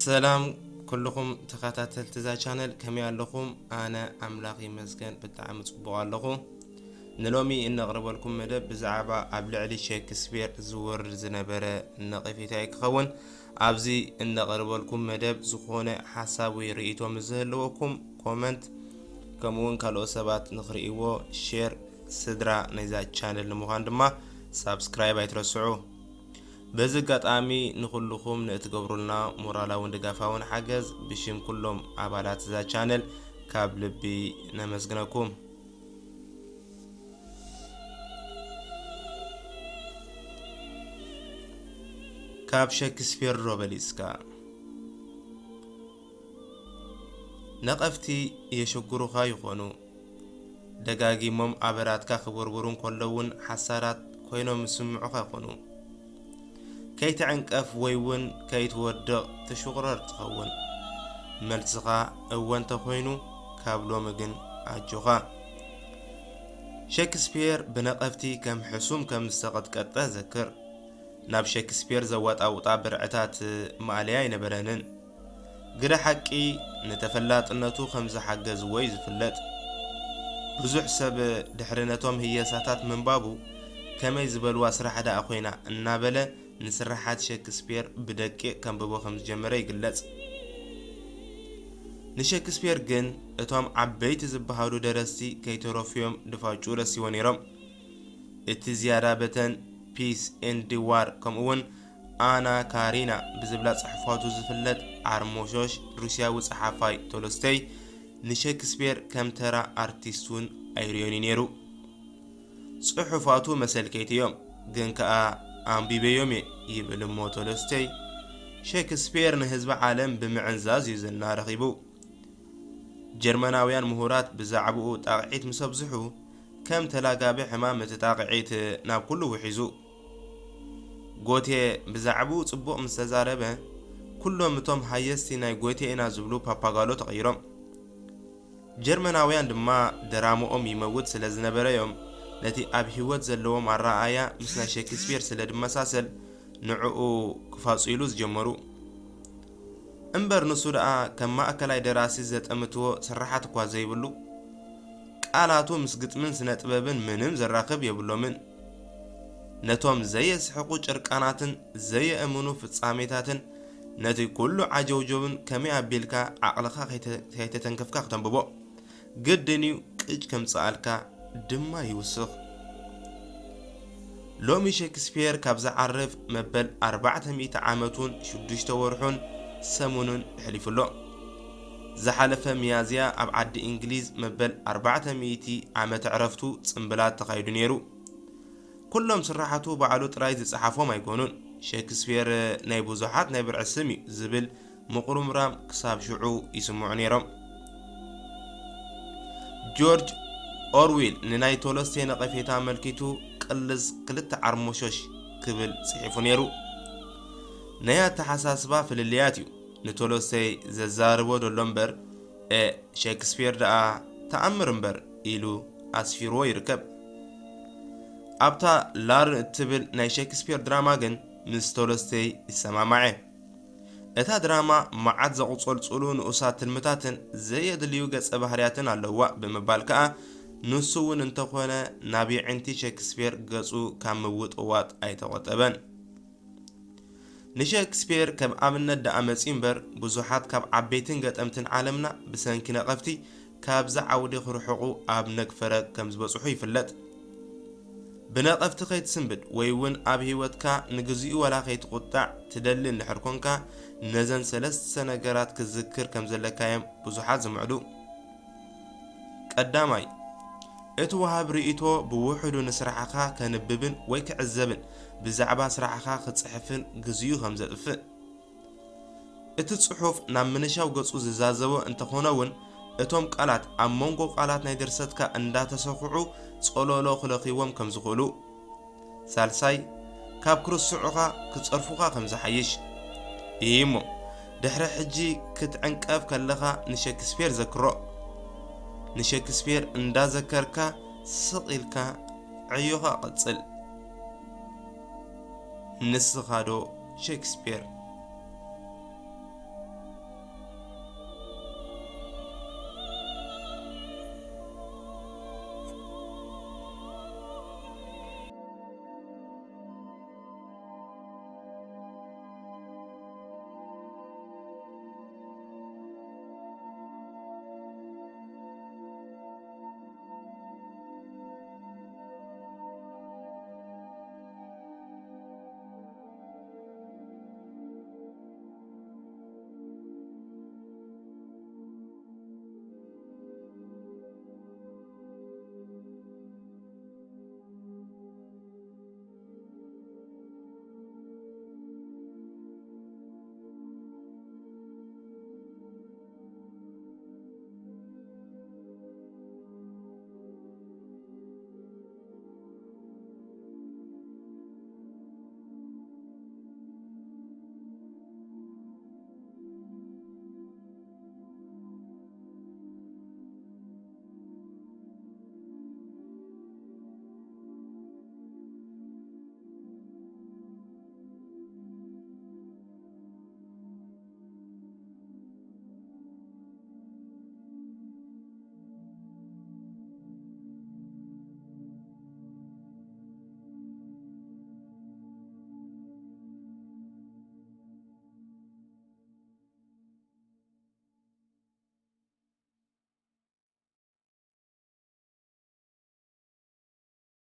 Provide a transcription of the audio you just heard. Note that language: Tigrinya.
ሰላም ኩልኹም ተኸታተልቲ እዛ ቻነል፣ ከመይ ኣለኹም? ኣነ ኣምላኽ ይመስገን ብጣዕሚ ጽቡቕ ኣለኹ። ንሎሚ እነቕርበልኩም መደብ ብዛዕባ ኣብ ልዕሊ ሸክስፒር ዝወርድ ዝነበረ ነቐፌታ እዩ ክኸውን። ኣብዚ እነቕርበልኩም መደብ ዝኾነ ሓሳብ ወይ ርእይቶ ምስ ዝህልወኩም ኮመንት፣ ከምኡውን ካልኦት ሰባት ንኽርእይዎ ሼር፣ ስድራ ናይዛ ቻነል ንምዃን ድማ ሳብስክራይብ ኣይትረስዑ። በዚ ኣጋጣሚ ንኹልኹም ንእትገብሩልና ሞራላውን ድጋፋውን ሓገዝ ብሽም ኩሎም ኣባላት እዛ ቻነል ካብ ልቢ ነመስግነኩም። ካብ ሸክስፒር ዶ በሊጽካ? ነቐፍቲ የሸግሩኻ ይኾኑ። ደጋጊሞም ኣበራትካ ክብርብሩ እንከለዉን ሓሳራት ኮይኖም ዝስምዑኻ ይኾኑ። ከይትዕንቀፍ ወይ እውን ከይትወድቕ ትሽቑረር ትኸውን። መልስኻ እወ እንተኾይኑ፣ ካብ ሎሚ ግን ኣጆኻ። ሸክስፒር ብነቐፍቲ ከም ሕሱም ከም ዝተቐጥቀጠ ዘክር። ናብ ሸክስፒር ዘወጣውጣ ብርዕታት ማእለያ ኣይነበረንን። ግደ ሓቂ፣ ንተፈላጥነቱ ከም ዝሓገዝዎ እዩ ዝፍለጥ። ብዙሕ ሰብ ድሕሪ ነቶም ህየሳታት ምንባቡ፣ ከመይ ዝበልዋ ስራሕ ደኣ ኮይና እናበለ ንስርሓት ሸክስፒር ብደቂቕ ከንብቦ ከም ዝጀመረ ይግለጽ። ንሸክስፒር ግን እቶም ዓበይቲ ዝበሃሉ ደረስቲ ከይተረፉ እዮም ድፋጩ ረሲዎ ነይሮም። እቲ ዝያዳ በተን ፒስ ኤንድ ዋር ከምኡውን ኣና ካሪና ብዝብላ ጽሑፋቱ ዝፍለጥ ዓርሞሾሽ ሩስያዊ ጸሓፋይ ቶልስቶይ ንሸክስፒር ከም ተራ ኣርቲስት እውን ኣይርእዮን እዩ ነይሩ። ጽሑፋቱ መሰልከይቲ እዮም፣ ግን ከኣ ኣንቢበዮም እየ ይብል እሞ ቶልስቶይ፣ ሸክስፒር ንህዝቢ ዓለም ብምዕንዛዝ እዩ ዝና ረኺቡ። ጀርመናውያን ምሁራት ብዛዕባኡ ጣቕዒት ምስ ኣብዝሑ፣ ከም ተላጋቢ ሕማም እቲ ጣቕዒት ናብ ኩሉ ውሒዙ። ጎቴ ብዛዕባኡ ጽቡቕ ምስ ተዛረበ፣ ኩሎም እቶም ሃየስቲ ናይ ጎቴ ኢና ዝብሉ ፓፓጋሎ ተቐይሮም። ጀርመናውያን ድማ ድራማኦም ይመውት ስለ ዝነበረ እዮም ነቲ ኣብ ህይወት ዘለዎም ኣረኣእያ ምስ ናይ ሸክስፒር ስለ ድመሳሰል ንዕኡ ክፋጽይሉ ዝጀመሩ። እምበር ንሱ ደኣ ከም ማእከላይ ደራሲ ዘጠምትዎ ስርሓት እኳ ዘይብሉ፣ ቃላቱ ምስ ግጥምን ስነ ጥበብን ምንም ዘራኽብ የብሎምን። ነቶም ዘየስሕቑ ጭርቃናትን ዘየእምኑ ፍጻሜታትን ነቲ ኩሉ ዓጀውጀውን ከመይ ኣቢልካ ዓቕልኻ ከይተ-፣ ከይተተንከፍካ ክተንብቦ ግድን እዩ፣ ቅጭ ከምጽኣልካ ድማ ይውስኽ። ሎሚ ሸክስፒር ካብ ዝዓርፍ መበል ኣርባዕተ ሚእቲ ዓመቱን ሽዱሽተ ወርሑን ሰሙንን ኣሕሊፉ ኣሎ። ዝሓለፈ ሚያዝያ ኣብ ዓዲ እንግሊዝ መበል ኣርባዕተ ሚእቲ ዓመተ ዕረፍቱ ጽምብላት ተኻይዱ ነይሩ። ኩሎም ስርሓቱ ባዕሉ ጥራይ ዝጸሓፎም ኣይኮኑን። ሸክስፒር ናይ ብዙሓት ናይ ብርዒ ስም እዩ ዝብል ምቑርምራም ክሳብ ሽዑ ይስምዑ ነይሮም። ጆርጅ ኦርዊል ንናይ ቶለስቶይ ነቐፌታ ኣመልኪቱ ቅልስ ክልተ ዓርሞሾሽ ክብል ጽሒፉ ነይሩ። ናይ ኣተሓሳስባ ፍልልያት እዩ ንቶለስቶይ ዘዛርቦ ዘሎ እምበር፣ እ፣ ሸክስፒር ደኣ ተኣምር እምበር ኢሉ ኣስፊርዎ ይርከብ። ኣብታ ላርን እትብል ናይ ሸክስፒር ድራማ ግን ምስ ቶለስቶይ ይሰማማዕ እየ። እታ ድራማ መዓት ዘቑጸልጽሉ ንኡሳት ትልምታትን ዘየድልዩ ገጸ ባህርያትን ኣለዋ ብምባል ከኣ፣ ንሱ እውን እንተኾነ ናብ የዒንቲ ሸክስፒር ገጹ ካብ ምውጥዋጥ ኣይተቖጠበን። ንሸክስፒር ከም ኣብነት ደኣ መጺኡ እምበር፣ ብዙሓት ካብ ዓበይትን ገጠምትን ዓለምና ብሰንኪ ነቐፍቲ ካብዚ ዓውዲ ክርሕቑ ኣብ ነግፈረ ከም ዝበጽሑ ይፍለጥ። ብነቐፍቲ ከይትስንብድ ወይ እውን ኣብ ህይወትካ ንግዚኡ ዋላ ከይትቑጣዕ ትደሊ እንድሕር ኮንካ፣ ነዘን ሰለስተ ነገራት ክትዝክር ከም ዘለካ እዮም ብዙሓት ዝምዕዱ። ቀዳማይ፣ እቲ ወሃብ ርእይቶ ብውሕዱ ንስራሕኻ ከንብብን ወይ ክዕዘብን ብዛዕባ ስራሕኻ ክጽሕፍን ግዚኡ ከም ዘጥፍእ። እቲ ጽሑፍ ናብ ምንሻው ገጹ ዝዛዘቦ እንተኾነ እውን፣ እቶም ቃላት ኣብ መንጎ ቃላት ናይ ድርሰትካ እንዳተሰኹዑ ጸሎሎ ክለኽይዎም ከም ዝኽእሉ። ሳልሳይ፣ ካብ ክርስዑኻ ክጸርፉኻ ከም ዝሓይሽ። እሞ ድሕሪ ሕጂ ክትዕንቀፍ ከለኻ ንሸክስፔር ዘክሮ። ንሸክስፔር እንዳዘከርካ ስቕ ኢልካ ዕዮኻ ቀጽል። ንስኻ ዶ ሸክስፔር?